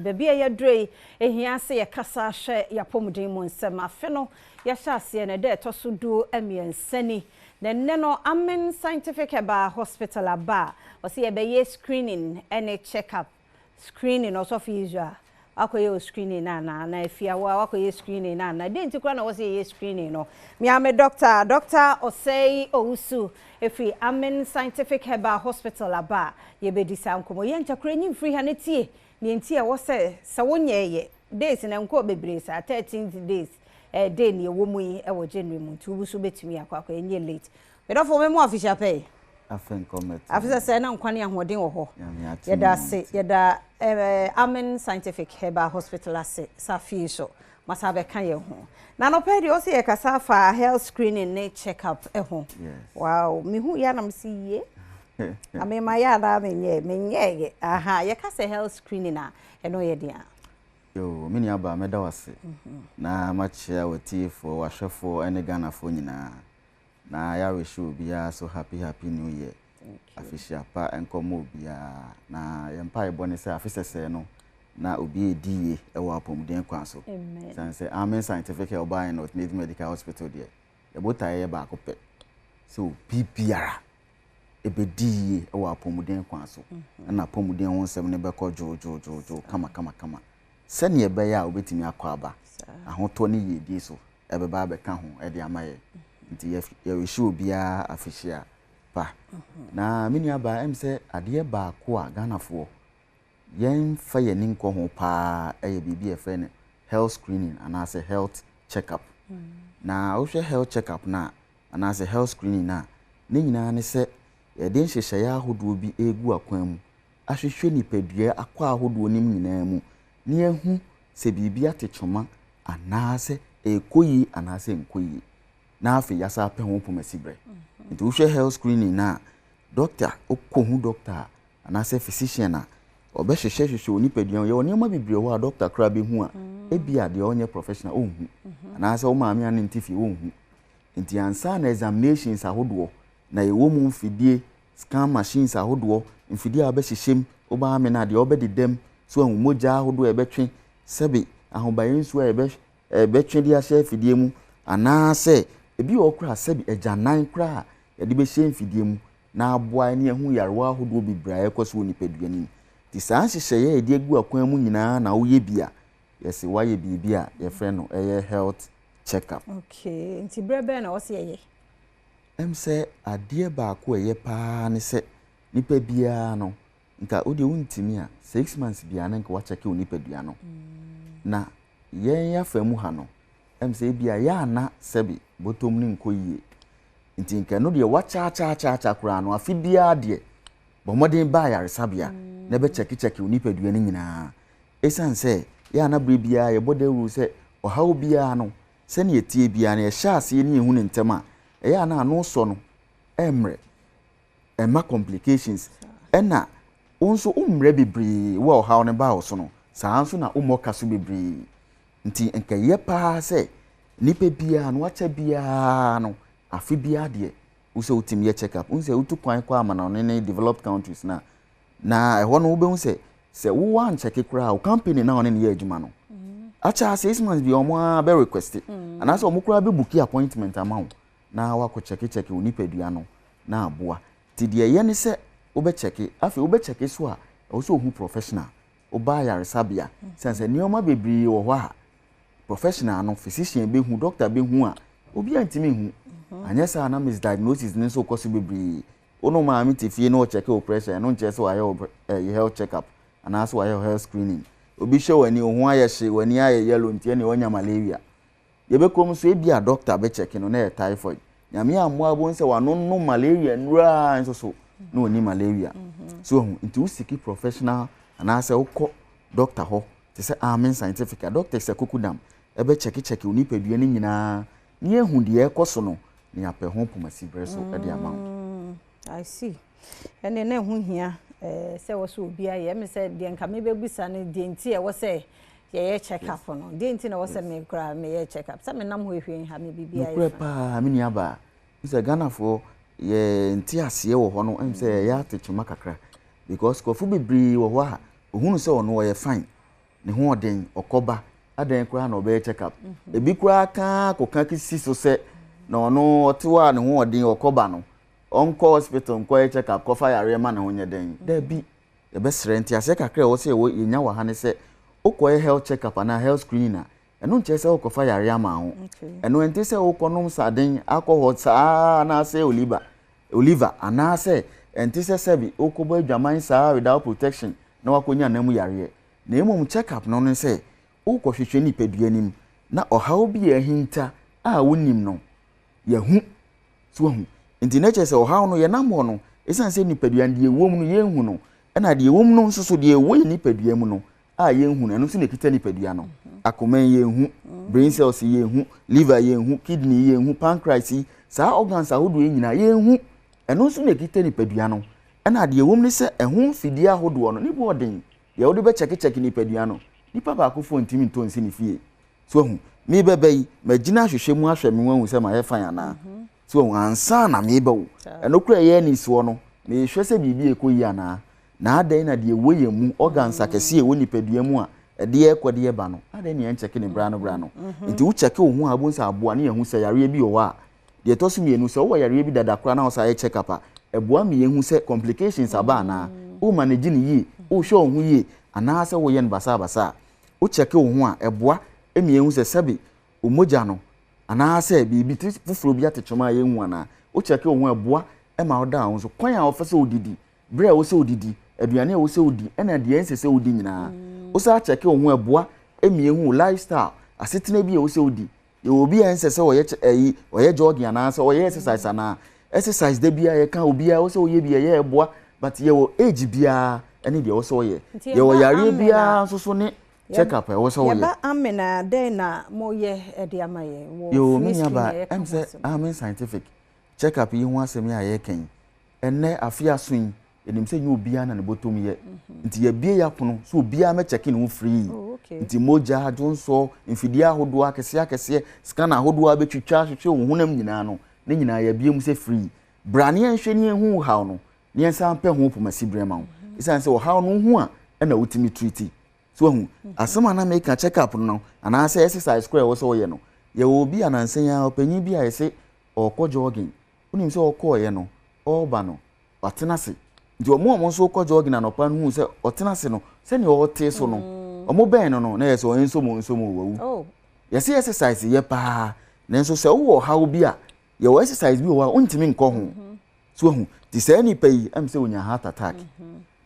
Baabi a yɛaduru yi, ehia sɛ yɛkasa hwɛ yɛn apɔmuden mu nsɛm. Afe no yɛhyɛ aseɛ no, ɛda a ɛtɔ so 13 ni. Na ɛnnɛ no, Amen Scientific Herbal Hospital aba a ɔsɛ yɛbɛyɛ screening ne check up. Screening, ɔsɔfo Israel, wakɔyɛ o screening no anaa? Na afiawo a wakɔyɛ screening no anaa? Deɛ nti koraa na wɔsɛ yɛyɛ screening no? Mea doctor, Dr. Osei Owusu, ɛfiri Amen Scientific Herbal Hospital aba a yɛbɛdi saa nkɔmmɔ. Yɛn nkyakora nyi mfiri ha ne tie. Deɛ nti a ɛwɔ sɛ sɛ wonyɛɛyɛ days na nkɔ bebree saa 13th days day ne ɛwɔ mu yi ɛwɔ January mu, nti wo nso bɛtumi akɔ akɔ ɛnyɛ late. Medɔfo, me mu afihyia pɛ. Afe nkɔmɛto. Afe sɛ na nkwa ne ahoɔden wɔ hɔ. Yɛda ase, yɛda Amen Scientific Herbal Hospital ase sa afei so masa bɛka yɛn ho. Na nɔpɛ deɛ ɔsɛ yɛkasa afa health screening ne check up ɛho. Wow, mehu yɛ anam si yie. Amema yɛ anaa menyɛ menyɛɛyɛ. Aha, yɛka sɛ health screening a, ɛno yɛ deɛ? Yo, me nua baa, mɛda wo ase. Na makyia w'atiefoɔ, w'ahwɛfoɔ ne Ghanafoɔ nyinaa. Na yɛawish obiara so happy happy New Year. Afihyia pa nkɔmmɔ obiara. Na yɛn mpaebɔ ne sɛ afe sɛsɛɛ no na obi edi yie wɔ apɔmuden kwan so. Sane sɛ Amen Scientific Herbal and Alternative Medical Hospital deɛ, yɛbotaeɛ yɛ baako pɛ. Sɛ obi biara ɛbɛdi yie wɔ apɔmuden kwan so, ɛna apɔmuden ho nsɛm no bɛkɔ dwoodwoodwoodwoo kama kama kama sɛnea ɛbɛyɛ a wobɛtumi akɔ aba ahotɔ ne yiedie so ɛbɛba abɛka ho ɛde ama yɛ. Nti yɛrehyɛ obiara afihyia pa. Na me nua baa, sɛ adeɛ baako a Ghanafoɔ yɛmfa yɛn ani nkɔ ho paa ɛyɛ biribi a yɛfrɛ no health screening anaasɛ health check up. Na wohwɛ health check up no a anaasɛ health screening no a, ne nyinaa ne sɛ yɛde nhyehyɛeɛ ahodoɔ bi egu akwan mu ahwehwɛ nipadua akɔ ahodoɔ no mu nyinaa mu na yɛahu sɛ biribi ate twoma anaasɛ ɛrekɔ yie anaasɛ nkɔ yie, na afei yɛasa apɛ ho poma si berɛ. Nti wohwɛ health screening no a, doctor, wokɔhu doctor a anaasɛ physician a, ɔbɛhwehwɛ hwehwɛ wɔ nipadua mu. Yɛwɔ nneɛma bebree wɔ hɔ a doctor koraa bɛhu a ebi a deɛ ɔnyɛ professional ɔnhu, anaasɛ wo maame a ne nte fie ɔnhu. Nti ansa na examinations ahodoɔ na yɛwɔ mu, mfidie, scan machines ahodoɔ, mfidie a wobɛhyehyɛ mu, wobaa me no a deɛ wobɛdedam so ahu mogya ahodoɔ a yɛbɛtwe, sɛbe ahobaeɛ nsuo a yɛbɛ ɛbɛtwe de ahyɛ afidie mu, anaasɛ ebi wɔ hɔ koraa, sɛbe agyanan koraa a yɛde bɛhyɛ mfidie mu na aboa ne ahu yarewa ahodoɔ bebree a ɛkɔ so wɔ nipadua no mu. Nti saa nhyehyɛeɛ a yɛde agu akwan mu nyinaa na woyɛ bi a, yɛsɛ woayɛ biribi a yɛfrɛ no ɛyɛ health check up. Okay, nti berɛ bɛn na wɔsɛ yɛyɛ? Sɛ adeɛ baako a ɛyɛ paa ne sɛ nipa biara no, nka wodeɛ wontumi a, 6 months biara na nka wakyɛke wo nipadua no. Na yɛn afa mu ha no, sɛ ebi a yɛ ana sɛbi bɔtɔm no nkɔ yie, nti nka ɛno deɛ wakyaakyaakyaakyaa koraa no, afe biara deɛ bɔ mmɔden ba ayaresabea na ɛbɛkyɛkekyɛke wo nipadua no nyinaa, ɛsiane sɛ yɛ ana berɛ biara yɛbɔ dawuro sɛ ɔhaw biara no, sɛnea ɛtie biara no, yɛhyɛ aseɛ ne yɛhu ne ntɛm a, ɛyɛ ana ano sɔ no ɛmmerɛ ɛma complications. Ɛna wo nso wommrɛ bebree wo a ɔhaw no baa wo so no, saa nso na wommɔ ka so bebree. Nti nka ɛyɛ paa sɛ nipa biara no wakyɛ biara no, afe biara deɛ wo sɛ wotumi yɛ check up. Wo sɛ wotu kwan kɔ amanɔne ne developed countries na ɛhɔ no, wobɛhu sɛ sɛ wowɔ ankyɛke koraa, wo company na ɔne ne yɛ adwuma no akyɛ 6 months bi, ɔmo ara bɛ request anaasɛ ɔmo koraa bɛ book appointment ama wo na wakɔ kyɛkekyɛke wo nipadua no na aboa. Nti deɛ ɛyɛ ne sɛ wobɛkyɛke. Afei wobɛkyɛke so a, ɛwɔ sɛ ohu professional. Woba ayaresabea sɛn sɛ nneɛma bebree wɔ hɔ a professional no, physician bɛhu, doctor bɛhu a obiara ntumi nhu. Anyɛ saa na misdiagnosis ne nso kɔ so bebree. Wo no maame te fie na ɔkyɛke wo pressure, ɛno nkyerɛ sɛ wayɛ wo health check up anaasɛ wayɛ wo health screening. Obi hwɛ w'ani, wo ho ayɛ hye, w'ani ayɛ yellow, nti ɛne wanya malaria. Yɛbɛkɔ mu so, ebi a doctor bɛkyɛke no na ɛyɛ typhoid. Nyame ammoa bo sɛ wano malaria nnuraa nso so na ɔni malaria so ahu. Nti woseek professional anaasɛ wokɔ doctor hɔ te sɛ Amen Scientific a, doctor sɛ kokudam ɛbɛkyɛkekyɛke wo nipadua no nyinaa na yɛhu deɛ ɛkɔ so no na yɛapɛ ho pomasi berɛ so de ama wo. I see. Ɛne na ɛho hia sɛ wɔ sɛ obi ayɛ ɛmi sɛ deɛ nka mebɛbusa no deɛ, nti ɛwɔ sɛ yɛyɛ check up no deɛ, nti na ɛwɔ sɛ me koraa meyɛ check up sɛ menam hɔ ehwie nha me biribi ayɛ. Nokorɛ paa, me nua baa, sɛ Ghanafoɔ yɛ nte aseɛ wɔ hɔ no, sɛ yɛyɛ atetwoma kakra because nkurɔfo bebree wɔ hɔ a ohunu sɛ ɔno ɔyɛ fine. ne ho ɔden, ɔkɔba, adɛn koraa na ɔbɛyɛ check up? Ebi koraa kaa kɔka si so sɛ na ɔno ɔte hɔ a ne ho ɔden, ɔkɔba no, ɔnkɔ hospital nkɔyɛ check up kɔfa yareɛ ma ne ho nyɛ den. Daabi, yɛbɛsrɛ nti aseɛ kakra a ɛwɔ sɛ yɛwɔ yɛnya wɔ ha ne sɛ wokɔyɛ health check up anaa health screening a, ɛno nkyerɛ sɛ wokɔfa yareɛ ama ho. Ɛno nti sɛ wokɔnom saden alcohol saa anaasɛ oliva oliva anaasɛ ɛnte sɛ sɛbi wokɔbɔ adwaman saa without protection na wakɔnya nam yareɛ. Na mmom check up no ne sɛ wokɔhwehwɛ nipadua nim na ɔhaw bi a ahinta a wonim no yɛhu so wahu. Nti na kyerɛ sɛ ɔhaw no yɛnam hɔ no, ɛsiane sɛ nipadua no deɛ ɛwɔ mu no yɛnhu no, ɛna deɛ ɛwɔ mu no nso so, deɛ ɛwɔ yɛ nipadua mu no a yɛnhu no, ɛno nso na ɛkita nipadua no. Akoma yi yɛnhu, brain cells yɛnhu, liver yɛnhu, kidney yɛnhu, pancreas yi, saa organs ahodoɔ yi nyinaa yɛnhu, ɛno nso na ɛkita nipadua no. Ɛna deɛ ɛwɔ mu ne sɛ ɛho mfidie ahodoɔ no ne bu ɔden deɛ wode bɛkyɛkekyɛke nipadua no, nipa baako fo ntumi ntɔ nsi ne fie so ahu. Mebɛbɛ yi, magyina ahwehwɛ mu ahwɛ me ho ahu sɛ mayɛ fine anaa so ahu ansa na meba wo. Ɛno kora ɛyɛ anisoɔ no, mehwɛ sɛ biribi ɛkɔ yi anaa. Na adɛn na deɛ ɛwɔ yɛn mu, organs akɛseɛ ɛwɔ nipadua mu a ɛde ɛkɔ de ɛba no, adɛn ne yɛnkyɛke ne bra no bra no? Nti wokyɛke wo ho a, wobɛhu sɛ aboa ne yɛhu sɛ yareɛ bi wɔ hɔ a. Deɛ ɛtɔ so mmienu, sɛ wowɔ yareɛ bi dada koraa na wo sa yɛ check up a, ɛboa ma yɛhu sɛ complications aba anaa wo manage ne yie, wohwɛ wo ho yie anaasɛ woyɛ no basabasa a. Wokyɛke wo ho a, ɛboa ma yɛhu sɛ sɛbe wo mogya no anaasɛ biribi ti foforɔ bi atetwom a yɛnhu anaa. Wokyɛke wo ho a, ɛboa ma woda wo ho so, kwan a wɔfɛ sɛ wodidi, berɛ a ɛwɔ sɛ wodidi, aduane a ɛwɔ sɛ wodi ɛna deɛ ɛnsɛ sɛ wodi nyinaa. Wosan kyɛke wo ho a, ɛboa ma yɛhu wo lifestyle, asetena bi a ɛwɔ sɛ wodi. Yɛwɔ obi a ɛnsɛ sɛ ɔyɛ ɛyi, ɔyɛ jogging anaasɛ ɔyɛ exercise anaa. Exercise da biara yɛka obiara ɛwɔ sɛ ɔyɛ bi, ɛyɛ ɛboa, but yɛwɔ age biara ɛne deɛ ɛwɔ sɛ ɔyɛ. Nti yɛwɔ yɛba yareɛ Amena biara nso so ne check up a ɛwɔ sɛ ɔyɛ. Yɛba Amena, dɛn na moyɛ de ama yɛn wɔ Yo, free me nua screen ba, a yɛka ɛm ho sɛ asɛm? Amen Scientific check up yi ho asɛm yi a yɛreka yi, ɛnnɛ afe aso yi, yɛnim sɛ nyɛ obiara na ne bɔtɔm yɛ, nti yɛbie yɛ apono so obiara mɛkyɛke ne ho free. Nti mogya, dwonsɔ, mfidie ahodoɔ akɛseɛ akɛseɛ, scan ahodoɔ a bɛtwitwa ahwehwɛ wo honam nyinaa no, ne nyinaa yɛbie mu sɛ free. Bra ne yɛnhwɛ ne yɛnhu wo haw no ne yɛnsan pɛ ho pomasi berɛ ma wo, ɛsiane sɛ ɔhaw no ho a ɛna wotumi treat so wahu. Asɛm a na meka, check up no anaasɛ exercise koraa a ɛwɔ sɛ wɔyɛ no, yɛwɔ obi anansɛn a ɔpanyin bi a yɛsɛ ɔrekɔ jogging. Wonim sɛ ɔkɔɔyɛ no, ɔreba no, watena ase. Nti ɔmo a ɔmo nso kɔ jogging anɔpa no hu sɛ ɔtena ase no, sɛnea ɔte so no, ɔmo bɛn no na yɛ sɛ ɔyɛ nsom nsom wawu. Yɛsɛ exercise yɛ paa, nanso sɛ wowɔ ɔhaw bi a, yɛwɔ exercise bi wɔ hɔ a wontumi nkɔ ho so wahu. Nti saa nipa yi, ɛm sɛ onya heart attack.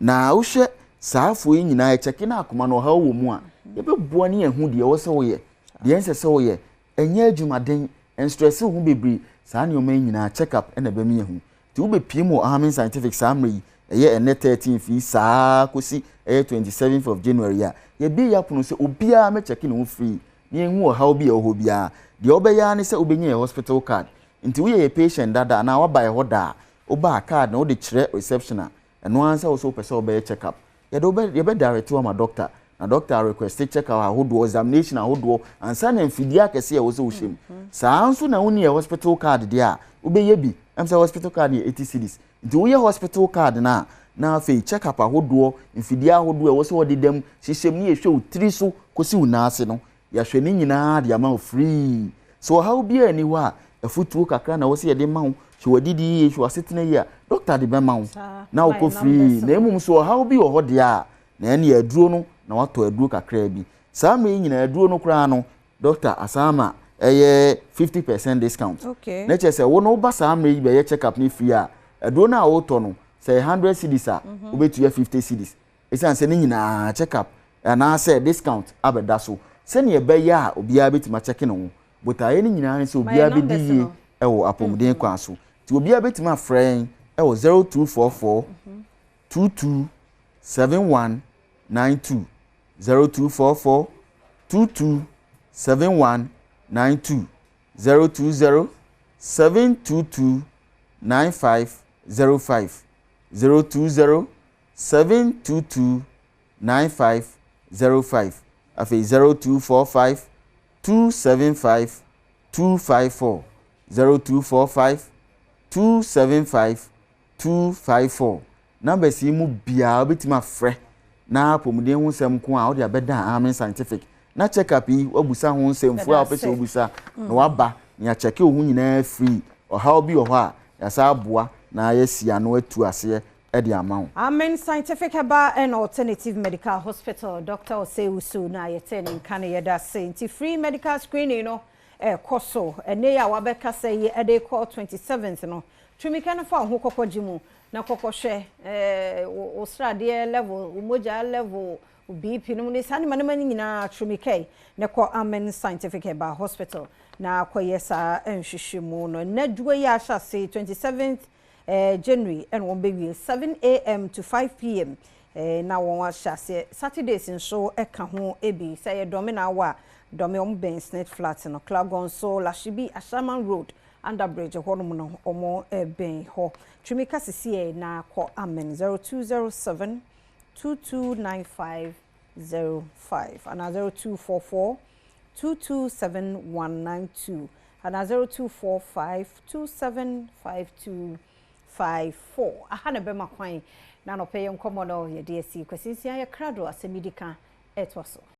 Na wohwɛ saa afoɔ yi nyinaa, ɛkyɛke na akoma no ɔhaw wɔ mu a, yɛbɛboa ne yɛn ho deɛ ɛwɔ sɛ woyɛ, deɛ ɛnsɛ sɛ woyɛ, ɛnyɛ adwumaden, nstress wo ho bebree. Saa nneɛma yi nyinaa, check up ɛna ɛbɛma yɛn ho. Nti wobɛpie mu wɔ Amen Scientific saa mmerɛ yi, ɛyɛ ɛnɛ 13 fi saa kɔsi ɛyɛ 27th of January a, yɛbie yɛ apono sɛ obiara mɛkyɛke ne ho free na yɛnhu ɔhaw bi a ɛwɔ hɔ biara. Deɛ wobɛyɛ ara ne sɛ wobɛnya yɛ hospital card. Nti woyɛ yɛ patient dada anaa woaba yɛ hɔ da a, wobaa card na wode kyerɛ reception a, ɛno ara sɛ wo sɛ wopɛ sɛ wobɛyɛ check up, yɛde wobɛ yɛbɛ direct wo ama doctor, na doctor request check up ahodoɔ, examination ahodoɔ ansa na mfidie akɛseɛ a ɛwɔ sɛ wohyɛ mu. Saa nso na wonni yɛ hospital card deɛ a, wobɛyɛ bi. Ɛm sɛ hospital card yɛ 80 cedis. Nti woyɛ hospital card no a, na afei check up ahodoɔ, mfidie ahodoɔ a ɛwɔ sɛ wɔde dam hyehyɛ mu ne yɛhwɛ wo tiri so kɔsi wo nan ase no, yɛahwɛ ne nyinaa de ama wo free. So ɔhaw biara ni hɔ a, afutuo kakra na ɛwɔ sɛ yɛde ma wo, hwɛ w'adidi yie, hwɛ w'asetena yie a, doctor de bɛma wo na wokɔ free. Na mmom so ɔhaw bi wɔ hɔ deɛ a, na ɛne aduro no na watɔ aduro kakraa bi. Saa mmerɛ yi nyinaa, aduro no koraa no, doctor asan ama ɛyɛ 50% discount. Na kyerɛ sɛ wo no woba saa mmerɛ yi bɛyɛ check up ne free a, aduro no a wotɔ no, sɛ yɛ 100 cedis a, wobɛtua 50 cedis, ɛsiane sɛ ne nyinaa check up anaasɛ discount abɛda so sɛnea ɛbɛyɛ a obiara bɛtumi akyɛke ne ho. Botaeɛ no nyinaa ne sɛ obiara bɛdi yie ɛwɔ apɔmuden kwan so. Nti obiara bɛtumi afrɛ yɛn ɛwɔ 0244 22 71 92, 0244 22 71 92, 020 722 9505, 020 722 9505, afei 0245 275 254, 0245 275 254. Numbers yi mu biara wobɛtumi afrɛ. Na apɔmuden ho nsɛm nko a wode abɛdan Amen Scientific na check up yi, wabusa ho nsɛmfua a wopɛ sɛ wobusa na waba na yɛakyɛke wo ho nyinaa firi ɔhaw bi wɔ hɔ a, yɛasa aboa na yɛasi ano atu aseɛ de ama wo. Amen Scientific Herbal and Alternative Medical Hospital, Dr. Osei Wusu na yɛtee ne nka no, yɛda ase. Nti free medical screening no ɛkɔ so ɛnɛ yi a wabɛka sɛ yi ɛde kɔ 27th no. Twumika no fa wo ho kɔkɔ gye mu na kɔkɔhwɛ wo sradeɛ level, wo mogya level, wo BP no mu ne saa nneɛma nneɛma no nyinaa. Twumika yi na kɔ Amen Scientific Herbal Hospital na akɔyɛ saa nhwehwɛmu no. Ɛnɛ dwuma yi ahyɛ ase 27th January ɛna wɔn bɛwie 7 a.m. to 5 p.m. Na wɔn ahyɛ aseɛ. Saturdays nso ɛka ho ebi sɛ ɛyɛ Dɔme na awɔ a, Dɔme wɔn bɛn SSNIT flat no. Klagon nso, Lashibi Ashaman Road under bridge hɔnom no, wɔn bɛn hɔ. Twumika sisi yɛ na kɔ Amen 0207 229505 ana 0244 227192 ana 0245 275254. Aha na bɛma kwan na nɔpɛ yɛ nkɔmmɔ no yɛde asi kwasinsia yɛ krado asɛm yi di ka ɛtoa so.